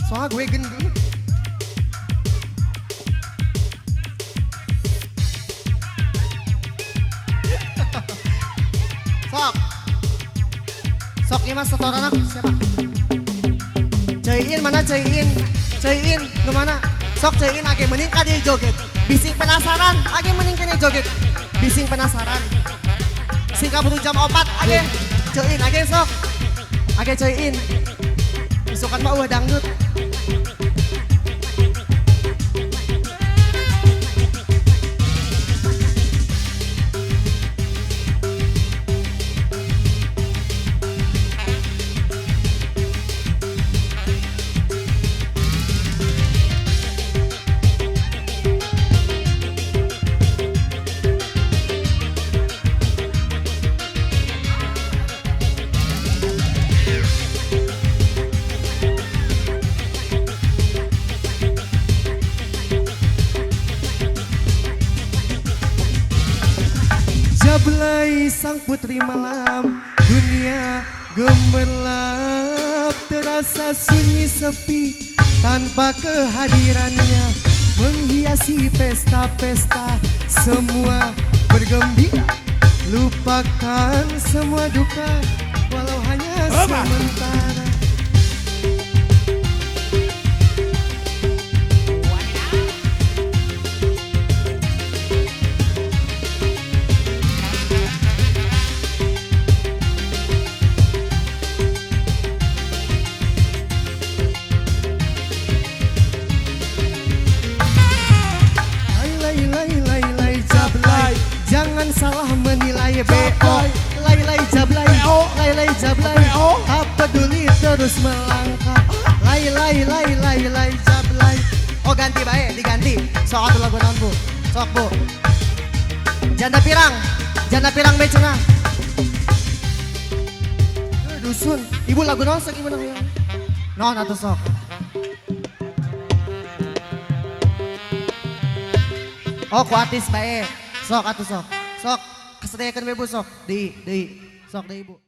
Soalnya gue gendut. Sok. Sok ieu mah setoran aku siapa? Ceuin mana Ceuin? Ceuin nu mana? Sok Ceuin age mending ka dieu joget. Bising penasaran, age mending kene joget. Bising penasaran. Sing kaburu jam 4 age. Ceuin age sok. Age Ceuin. Isukan mah eueuh dangdut. Jablay sang putri malam, dunia gemerlap, terasa sunyi sepi tanpa kehadirannya. Menghiasi pesta-pesta, semua bergembira, lupakan semua duka walau hanya sementara. Lai lai lai lai lai jablay, jangan salah menilai BO. Lai lai jablay, lai lai jablay, tak peduli terus melangkah. Lai lai lai lai lai jablay. Oh ganti bae, diganti. Sok atuh lagu naon Bu? Sok Bu. Janda pirang be cenah. Dusun, ibu lagu naon sok ibu naon? Naon atuh sok? Oh, ku artis bae. Sok atuh sok. Sok, kesedayakeun we Bu sok. Deui, deui. Sok deui Bu.